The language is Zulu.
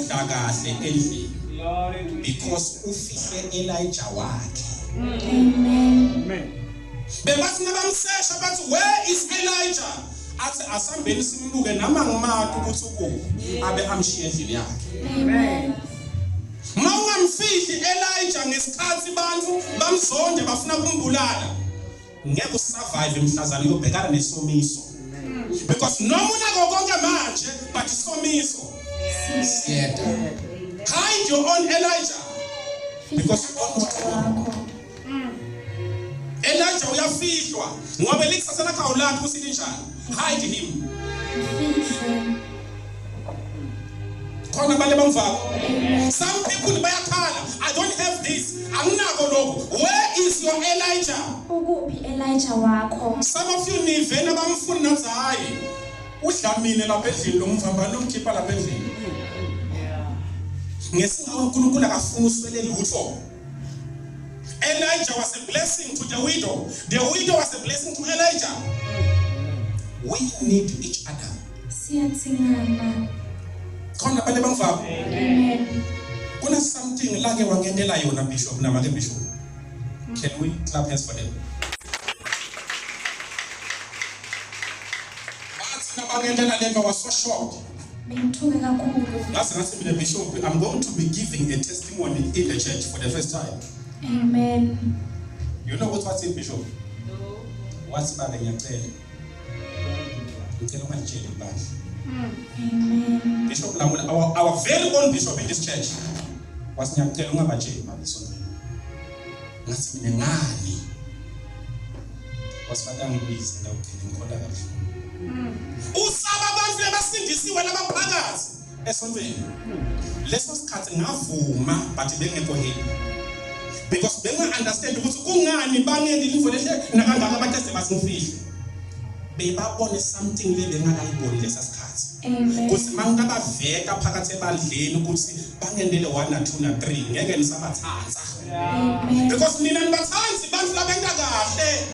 Udla kahle endlini because ufihle Elijah wakhe. Amen. Bebathi nabamsesha bathi, "Where is Elijah?" Athi, "Asambeni simbuke nama ngimati ukuthi ukuphi," abe amshiye endlini yakhe. Amen. Mawungamfihli Elijah ngesikhathi bantu bamzonde bafuna kumbulala, ngeke usurvive emhlazana uyobhekana nesomiso, because noma unako konke manje, but isomiso siyeda. Hide your own Elijah because you don't know tomorrow. Elijah uyafihlwa ngoba likusasa lakho awulathi ukuthi linjani. Hide him. Mfihle. Khona abantu abamvako. Some people bayakhala, "I don't have this, anginako lokho." Where is your Elijah? Ukuphi Elijah wakho? Some of you nivena bamfuni nathi, hayi, udla mina lapha endlini lo mvamba nomkhipha lapha endlini. Ngesingawe uNkulunkulu akafuni uswele lutho. Elijah was a blessing to the widow. The widow was a blessing to Elijah. We need each other. Siyadzingana. Khona abantu abangivako. Amen. Kuna something lake wangendela yona bishop namake bishop. Can we clap hands for them? Bathi nabangendela lento, was so shocked. Bengithuke kakhulu. Ngaze ngathi mina, "Bishop, I'm going to be giving a testimony in the church for the first time." Amen. You know what wathi bishop? Wathi, "Babe, ngiyacela. Ngicela ungalitsheli ibandla." Amen. Bishop Lamula, our very own bishop in this church. Wathi, "Ngiyacela ungabatsheli mama esontweni." Ngathi mina, "Ngani?" Wathi, "Batangibiza ngawugcina ngikhola kabuhlungu." Usaba abantu abasindisiwe labaphakathi esontweni. Leso sikhathi ngavuma, but bengekho happy. Because benga understand ukuthi kungani bangeni livo lehle nakangaka abantu esebasingfihle. Bebabone something le bengakayiboni lesa sikhathi. Amen. Kuthi mangabaveka phakathi ebandleni ukuthi bangendele 1 na 2 na 3, ngeke nisabathanza. Amen. Because nina nibathanzi bantu labenta kahle.